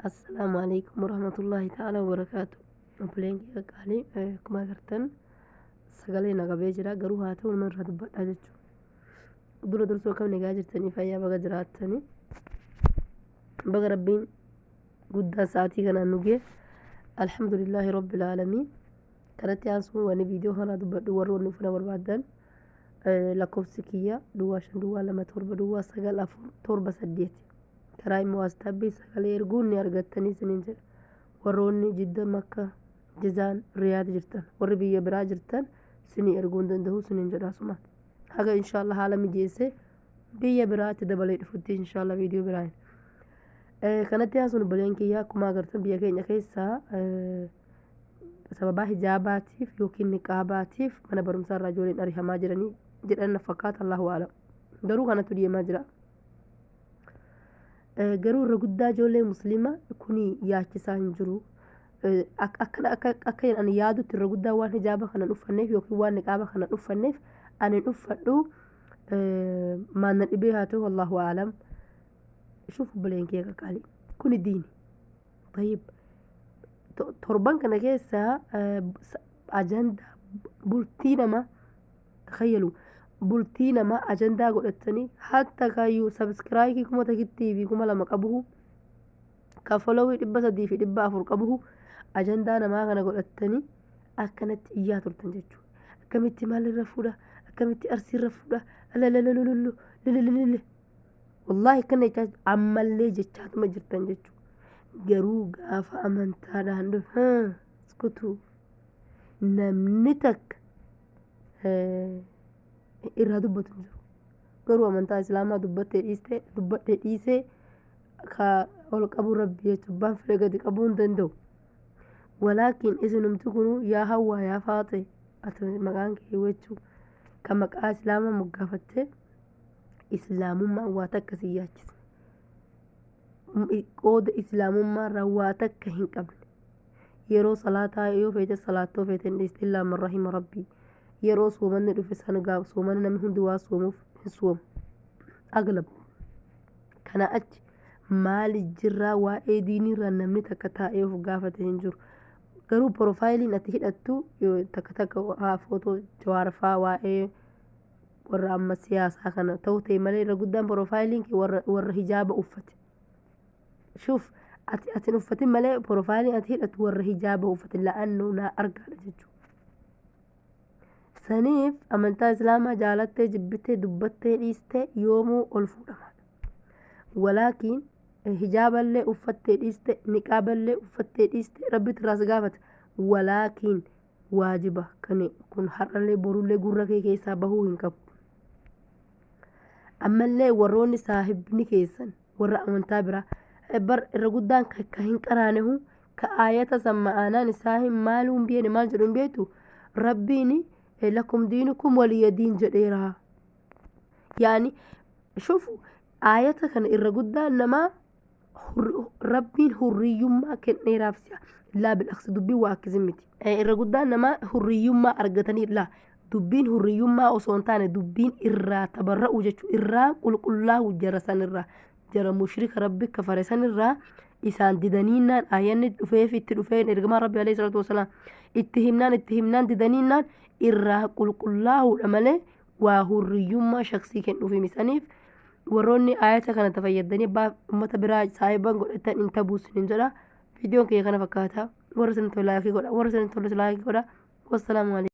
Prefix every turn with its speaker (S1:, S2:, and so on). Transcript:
S1: Assalaamu alaikum warahmatullaahi ta'ala wabarakaatu. Obboleen kiyya qaalii, akkuma agartan sagalee na qabee jira, garuu haa ta'u nama irraa dubbadhaa jechuudha. Dura dursoo akkam nagaa jirtanii? Fayyaa baga jiraattanii, baga rabbiin guddaa sa'aatii kanaan nu ga'e, alhamdulillaahi rabbil aalamiin. Kanatti aansuun wanni viidiyoo kanaa dubbadhu, warri wanni ufana barbaadan lakkoofsi kiyya 050 029 0478, karaa immoo WhatsAppii sagalee erguun ni argattanii isiniin jedha. Warroonni Jidda, Makka, Jizaan, Riyaad jirtan, warri biyya biraa jirtan sinii erguu hin danda'u isiniin jedha. Asumaan haga inshaallah haala mijeessee biyya biraatti dabalee dhufutti inshaallah viidiyoo biraan. Kanatti aansuun obboleen kiyya, akkuma agartan biyya keenya keessaa sababaa hijaabaatiif yookiin niqaabaatiif mana barumsaa irraa ijoolleen arihamaa jiranii jedhan na fakkaata, allahu a'lam, garuu kanatu deemaa jira. Garuu irra guddaa ijoollee musliima kuni yaachisaa hin jiru. Akka ani yaadutti irra guddaa waan hijaaba kana uffanneef yookiin waan niqaaba kana uffanneef ani hin uffadhu maanna dhibee haa ta'u, allahu a'lam. Shuf obboleen kee qaqqaalii, kuni diini. Tayyib, torban kana keessa ajandaa bultii namaa, takhayyalu, bultii namaa ajandaa godhatanii, hatta kaayyuu subscribe 1000 fi 2000 qabu, ka followii 300 fi 400 qabu, ajandaa namaa kana godhatanii akkanatti iyyaa turtan jechuudha. Akkamitti maalirra fuudha? Akkamitti arsiirra fuudha? Alalalolololo lilililili, wallaahi akkana jechaa ammallee jechaatuma jirtan jechuudha. Garuu gaafa amantaadhaan dhufe kutuu namni takka irraa dubbatu hin jiru. Garuu amantaa islaamaa dubbattee dhiistee, dubbadhee dhiisee, ka ol qabu rabbi jechuun abbaan fedhe gadi qabuu hin danda'u. Walaakin isinumti kunuu, yaa hawwaa, yaa faaxe, ati maqaan kee jechuu ka maqaa islaamaa moggaafattee islaamummaa waa takka si yaachisne, qooda islaamummaa irraa waa takka hin qabne. Yeroo salaataa yoo feete salaattoo, feete hin dhiiste, illaa man rahima rabbii. Yeroo soomanni dhufe sana gaaf soomanni namni hundi waa soomuuf hin soomu aglab. Kana achi maali jirraa? Waa'ee diiniirraa namni takka taa'ee of gaafate hin jiru. Garuu profileiin ati hidhattu takka takka haa footoo Jawaarfaa, waa'ee warra amma siyaasaa kana ta'u ta'e malee, irra guddaan profileiin kee warra hijaaba uffate. Shuuf, ati atin uffatin malee profileiin ati hidhattu warra hijaaba uffate la'annoo naa argaadha jechuudha. Saniif amantaa islaamaa jaalattee jibbitee, dubbattee dhiistee, yoomuu ol fuudhamaadha. Walaakiin hijaaballee uffattee dhiiste, niqaaballee uffattee dhiiste, rabbitti irraa si gaafata. Walaakiin waajiba kan kun har'allee borullee gurra kee keessaa bahuu hin qabu. Ammallee warroonni saahibni keessan warra amantaa biraa bar irra guddaan ka hin qaraanehu, ka aayata san ma'aanaan isaa hin maaluu hin beekne, maal jedhu hin beektu, rabbiin lakum diinukum waliyya diin jedheera. Yaani shufu, aayata kana irra guddaan namaa rabbiin hurriyyummaa kenneeraaf si'a laa bilaqsi, dubbiin waa akkasii miti. Irra guddaan namaa hurriyyummaa argatanii laa, dubbiin hurriyyummaa osoo hin taane dubbiin irraa tabarra'u jechuudha, irraa qulqullaa'u, jara sanirraa, jara mushrika rabbi kafare sanirraa isaan didaniinnaan, aayanni dhufeef itti dhufeen ergamaan rabbi alayhi salaatu wasalaam itti himnaan didaniinnaan irraa qulqullaa'uudha malee waa hurriyyummaa shaksii kennuufi misaniif. Warroonni aayata kana tafayyadanii abbaa uummata biraa saahiban godhatan hin tabuus hin jedha. Viidiyoon kiyya kana fakkaata. Warra isin tole like godha, warra isin tole like godha. Wassalaamu alaikum.